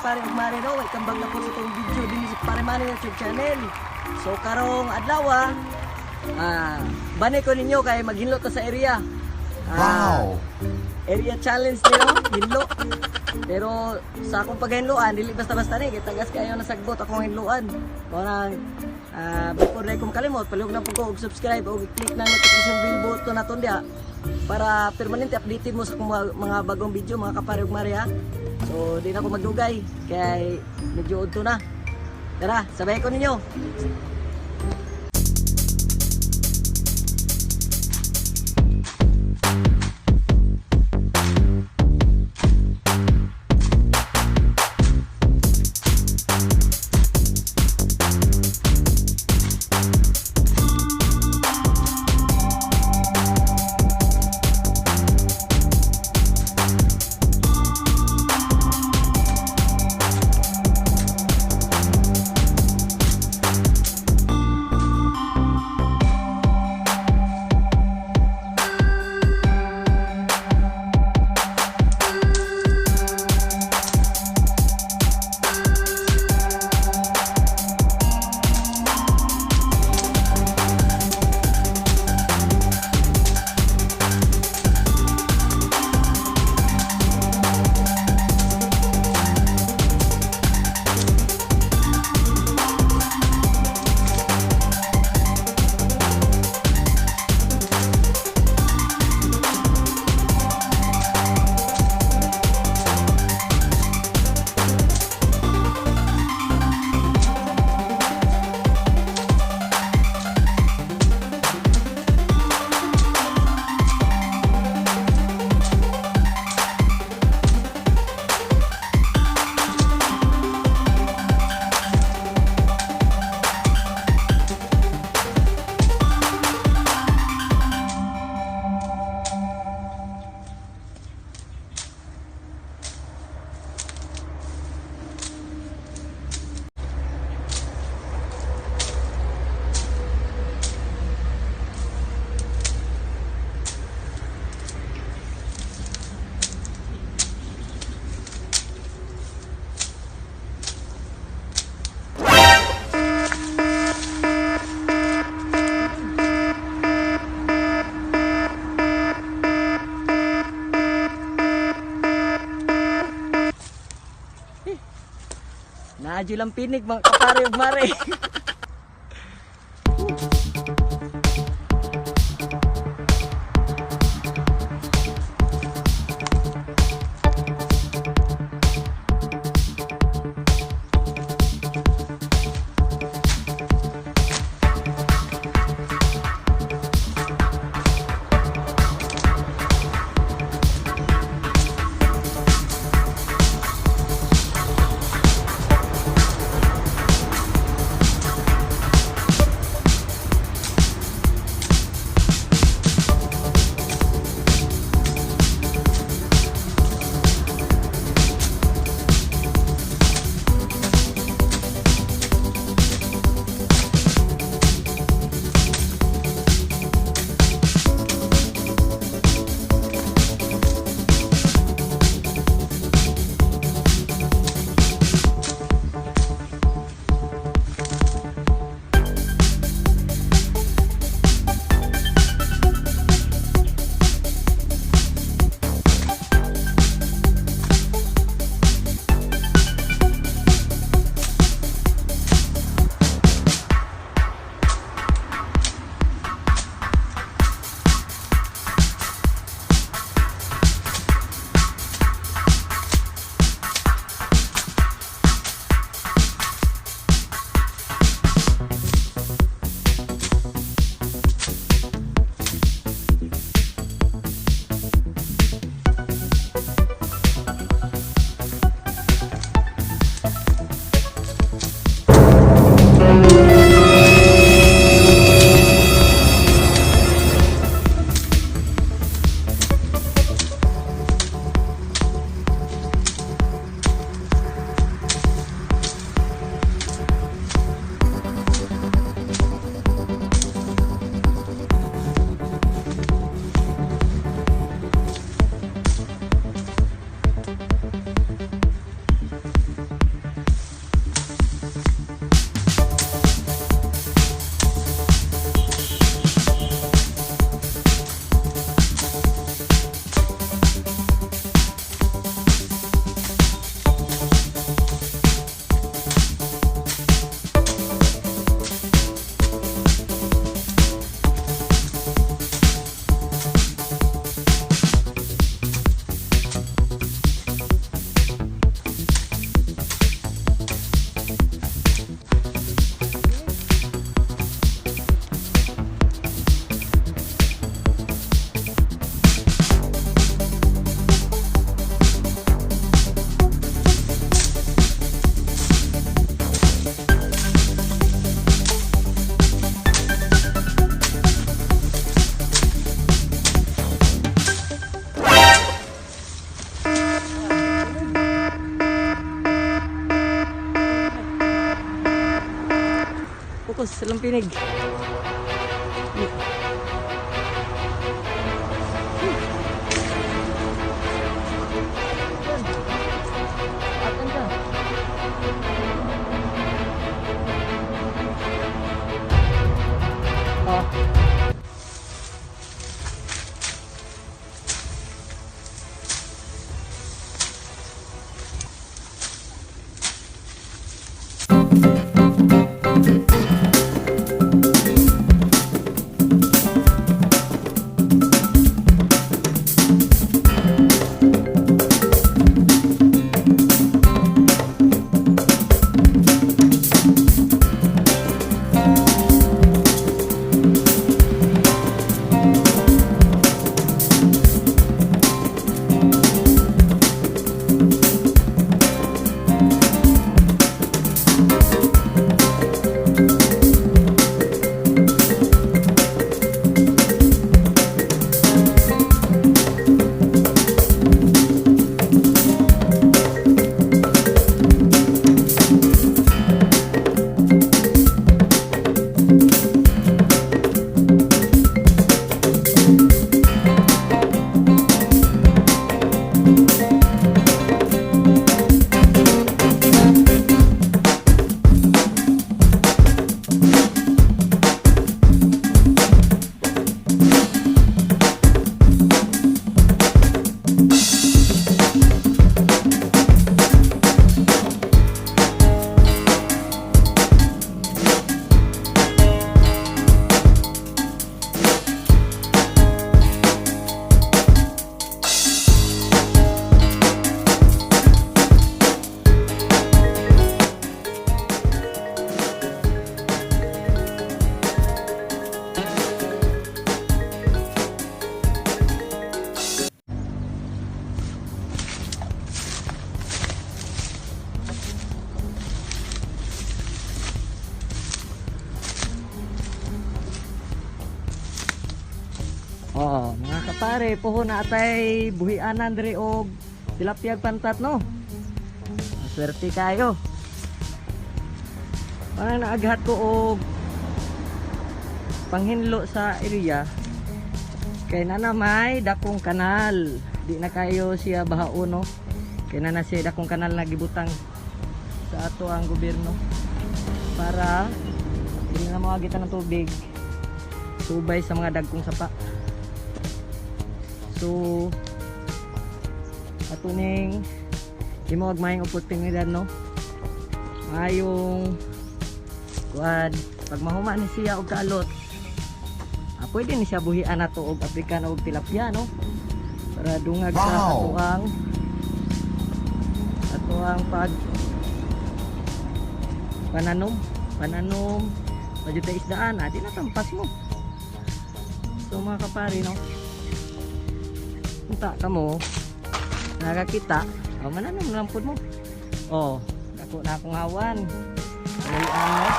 Kapare ug mare, no? Welcome back na po sa itong video din sa Pare Manny YouTube channel. So karong adlaw, bani ko ninyo kay maghinlo ta sa area. Wow! Area challenge niyo, hinlo. Pero sa akong paghinloan, dili basta-basta ni kay tagas kayo na sagbot akong hinloan. Mao nang before na ko makalimot, palihog na po ko og subscribe o click na notification bell button naton diha para permanente updated mo sa akong mga bagong video, mga kapare ug mare, ha. So di na ako magdugay kay medyo udto na. Tara, sabay ko ninyo. Naadyo lang pinig, mga kapare ug mare. Lakos Lampinig. Atan ka. Oh. Oh, mga kapare, puhon na atay buhianan diri og tilapia pantat, no. Swerte kayo. Parang naaghat ko og panghinlo sa area kay nana may dakong kanal. Di na kayo siya bahaon, no. Kay nana siya dakong kanal na gibutang sa ato ang gobyerno para hindi na mawagitan ng tubig subay sa mga dagkong sapa. So, ato ning imo og maayong oportunidad, no. Maayong kuan pag mahuma ni siya og kaalot. Ah, pwede ni siya buhian nato og Afrikano og tilapia, no. Para dungag sa atoang pag pananom, pananom, medyo tayo isdaan, ah, di na tampas mo. So mga kapari, no, punta ka mo, nakakita, oh, mananom lang po mo. Oh, dako na akong hawan. Buhian mo.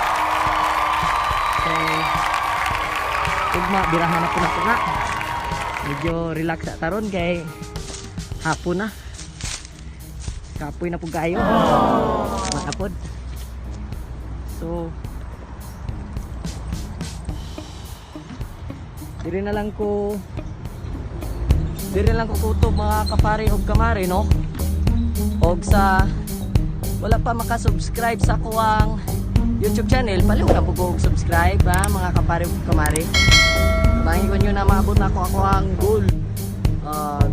So, ugma, birahan na po na po na. Medyo relax sa taron kay hapon na. Kapoy na po kayo. Matapod. So, diri na lang ko kutob, mga kapare og kamare, no, og sa wala pa makasubscribe sa kuwang YouTube channel, palihog na po ko og subscribe ha, mga kapare ug kamare. Tabangin ko nyo na maabot na ako ako ang goal. Og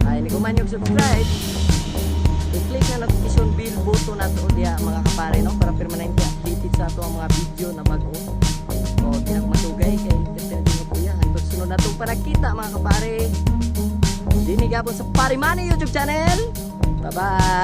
ay ni man yung subscribe, i-click na notification bell button na to diya, mga kapare, no, para permanente updated sa ato ang mga video na bago. O di na ako masugay kay definitely mo kuya. Hantod sunod na itong panagkita, mga kapare. Dini gapon sa Pare Money YouTube channel. Bye bye.